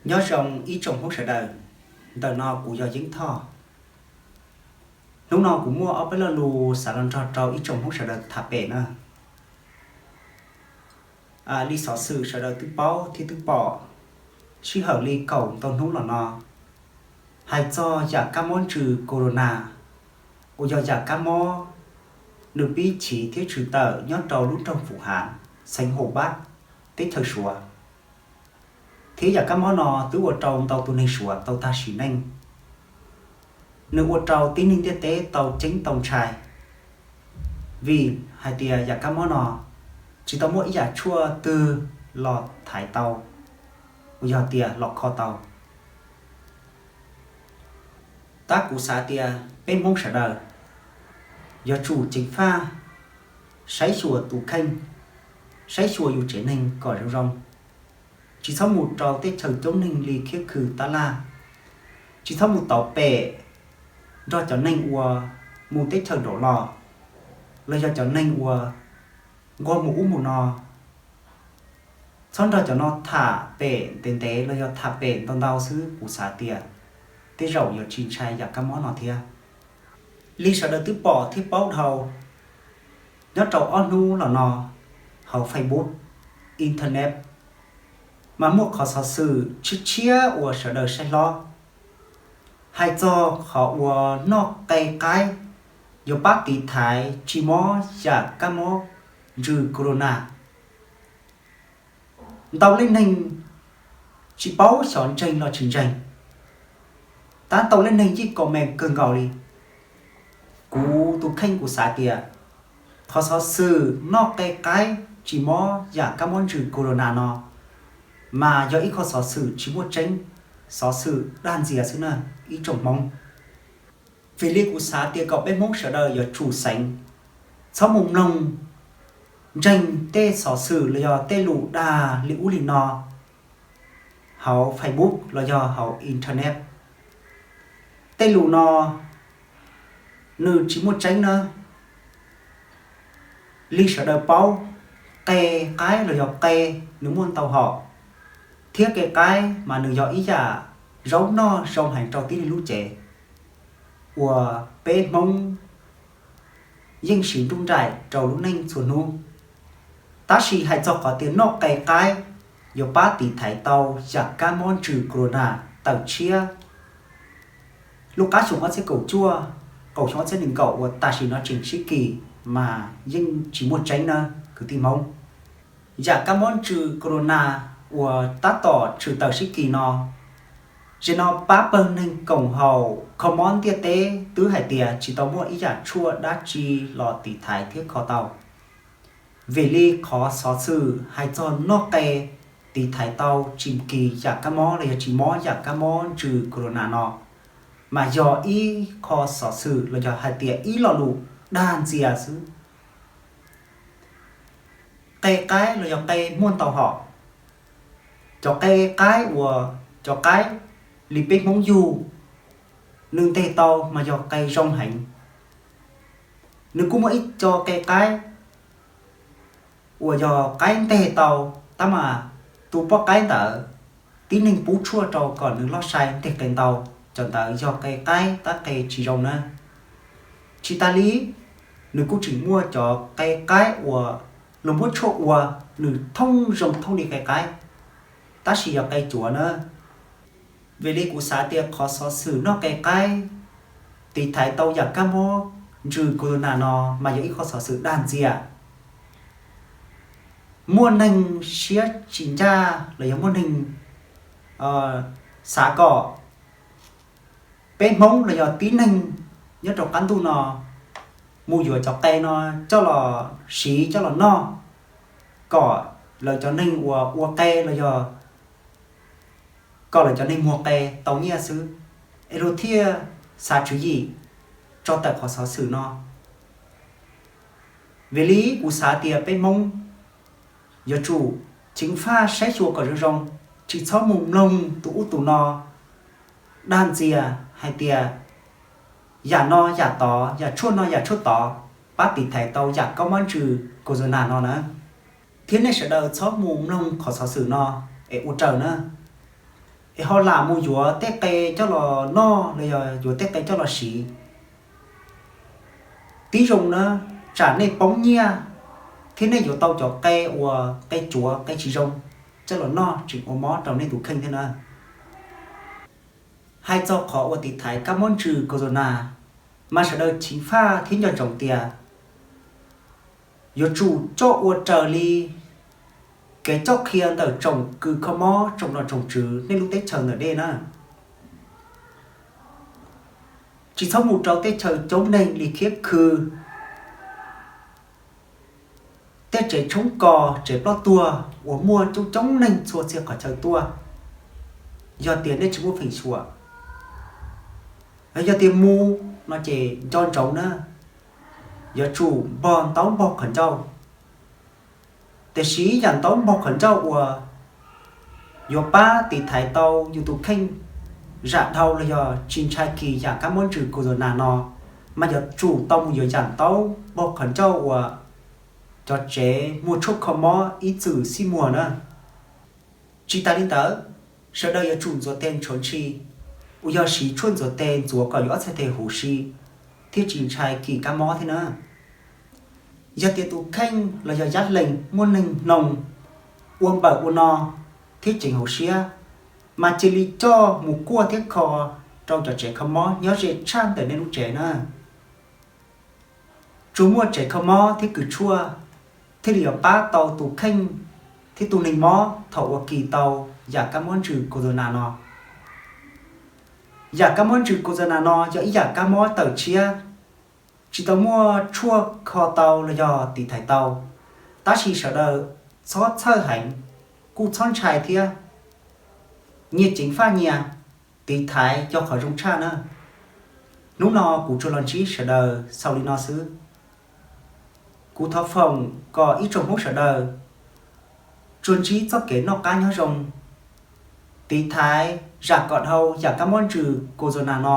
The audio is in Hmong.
Nyob zoo ib tsoom Hmoob sawv daws, ntawm no kuv yog Yeeb Thoj. Hnub no kuv muaj ob peb lo lus xav los nrog rau ib tsoom Hmoob sawv daws tham pem na. Li xov xwm sawv daws twb paub thiab twb pom, sij hawm li kaum ntau hnub los no, hais txog yam kab mob ntsws corona, uas yog yam kab mob nws pib chiv thiab tshwm tawm nyob rau lub nroog Fuv Hav, xeev Hauv Npab, teb chaws Suav. Thiab yam kab mob no twb ua rau ntau tus neeg Suav tau tag sim neej. Nws ua rau tib neeg ntiaj teb tau ceeb tau ntshai, vim hais tias yam kab mob no tsis tau muaj ib yam tshuaj twg los thaiv tau, uas yog tias los kho tau. Tab kuv xav tias peb Hmoob sawv daws yuav tsum ceev faj, saib xyuas tus kheej, saib xyuas yus tsev neeg kom zoo zoo, tsis txhob mus rau teb chaws coob neeg li Khiab Khw Tab Laj, tsis txhob mus tau pem nrog cov neeg uas mus teb chaws nraum los, los yog cov neeg uas nquag mus ub mus no. Txhob nrog cov no tham pem ntev ntev los yog tham pem ntau ntau xwb, kuv xav tias tej zaum yuav tsis ntshai yam kab mob no thiab. Li sawv daws twb pom thiab paub dhau, nyob rau ob hnub los no, hauv Facebook, Internet, mas muaj qhov xov xwm tshiab tshiab uas sawv daws saib hlob, hais txog qhov uas noj qe qaib yuav pab tiv thaiv tsis mob yam kab mob ntsws corona. Ntau leej neeg tsis paub xyov ntseeg los tsis ntseeg, tab ntau leej neeg yeej comment kawg nkaus li. Kuv tus kheej kuv xav tias qhov xov xwm noj qe qaib tsis mob yam kab mob ntsws corona no mas yog ib qho xov xwm tsis muaj tseeb, xov xwm dag ntxias xwb na ib tsoom Hmoob. Vim li kuv xav tias kom peb Hmoob sawv daws yuav tsum xeev, txhob mus mloog ntseeg tej xov xwm los yog tej lus dag li ub li no hauv Facebook los yog hauv Internet. Tej lus no nws tsis muaj tseeb na. Li sawv daws paub, qe qaib los yog qe nws muaj ntau hom, thiab qe qaib mas nws yog ib yam zaub noj zoo heev rau tib neeg lub cev uas peb Hmoob yeej siv nruj nraim rau lub neej txhua hnub. Tab sis hais txog qhov tias noj qe qaib yuav pab tiv thaiv tau yam kab mob ntsws corona tawm tshiab lub qab xyoo ob txhiab kaum cuaj, kaum xyoo ob txhiab nees nkaum uas tam sim no tseem sib kis mas yeej tsis muaj tseeb na kwv tij Hmoob. Yam kab mob ntsws corona uas tab tom tshwm tawm sib kis no, zaum no pab pawg neeg koom haum kho mob ntiaj teb twb hais tias tsis tau muaj ib yam tshuaj dab tsi los tiv thaiv thiab kho tau. Vim li qhov xov xwm hais txog noj qe tiv thaiv tau tsis kis yam kab mob los yog tsis mob yam kab mob ntsws corona no, mas yog ib qho xov xwm los yog hais tias ib lo lus dag ntxias xwb. Qe qaib los yog qe muaj ntau hom. Cov qe qaib uas cov qaib li peb Hmoob yug, nws nteg tau mas yog qe zoo heev. Nws kuj muaj ib co qe qaib uas yog qaib nteg tau, tab mas tus poj qaib ntawd tib neeg pub tshuaj rau kom nws loj sai nteg qe ntau, cov ntawd yog qe qaib tab qe tsis zoo na. Tsis tas li, nws kuj tseem muaj cov qe qaib uas luag muab tshuaj ua, nws thooj zoo thooj li qe qaib, tab sis yog qe cuav na. Vim li kuv xav tias qhov xov xwm noj qe qaib tiv thaiv tau yam kab mob ntsws corona no mas yog ib qho xov xwm dag ntxias. Muaj neeg siab tsis ncaj los yog muaj neeg xav kom peb Hmoob los yog tib neeg nyob rau qab ntuj no mus yuav cov qe no coj los siv coj los noj, kom lawv cov neeg uas ua qe los yog kom lawv cov neeg muag qe tau nyiaj xwb, es luag thiaj xav tswv yim tso tawm qhov xov xwm no. Vim li kuv xav tias peb Hmoob yuav tsum ceev faj saib xyuas kom zoo zoo, tsis txhob mus mloog tus ub tus no dag ntxias hais tias yam no yam tod, yam tshuaj no yam tshuaj tod pab tiv thaiv tau yam kab mob ntsws corona no na. Thiab nej sawv daws txhob mus mloog qhov xov xwm no es ua raws na. es ho lam mus yuav tej qe coj los noj los yog yuav tej qe coj los siv. Tib zoo na, tsam nej poob nyiaj thiab nej yuav tau cov qe uas qe cuav qe tsis zoo coj los noj tseem ua mob rau nej tus kheej thiab na. Hais txog qhov uas tiv thaiv kab mob ntsws corona, mas sawv daws ceev faj thiab nco ntsoov tias yuav tsum coj ua raws li kev coj qhia ntawm tsoom kws kho mob tsoom nom tsoom tswv nej lub teb chaws ntawm nej na. Tsis txhob mus rau tej chaw coob neeg li Khiab Khw, tej tsev tshoob kos tsev ploj tuag uas muaj coob coob neeg txhua txhia qhov chaw tuaj. Yog tias nej tsis muaj feem xyuam, yog tias mus no ces nco ntsoov na, yuav tsum npog ntaub npog qhov ncauj. Tiam sis yam ntaub npog qhov ncauj uas yuav pab tiv thaiv tau yus tus kheej zam dhau los yog tsis ntshai kis yam kab mob ntsws corona no, mas yuav tsum tau mus yuav yam ntaub npog qhov ncauj uas cov tsev muag tshuaj kho mob ib txwm xij muag na. Tsis tas li ntawd, sawv daws yuav tsum ntxuav tes ntshua ntshi, uas yog siv tshuaj ntxuav tes ntxuav kom yus ob txhais tes huv si thiaj tsis ntshai kis kab mob thiab na. Yog tias tus kheej los yog yab lees muaj neeg hnoos ua npawm ua no thiab ceev hauv siab, mas cia li coj mus kuaj thiab kho rau cov tsev kho mob nyob ze tshaj ntawm nej lub tsev na. Tsuas muaj tsev kho mob thiab kws tshuaj thiaj li yuav pab tau tus kheej thiab tus neeg mob thaum uas kis tau yam kab mob ntsws corona no. Yam kab mob ntsws corona no yog ib yam kab mob tawm tshiab, tsis tau muaj tshuaj kho tau los yog tiv thaiv tau, tab sis sawv daws txhob txhawj heev, kuj txhob ntshai thiab. Nyias ceev faj nyias, tiv thaiv yog qhov zoo tshaj na. Hnub no kuv tsuas los ntsib sawv daws xaus li no xwb. Kuv thov foom kom ib tsoom Hmoob sawv daws tsuas ntsib txoj kev noj qab nyob zoo, tiv thaiv zam kom dhau yam kab mob ntsws corona no,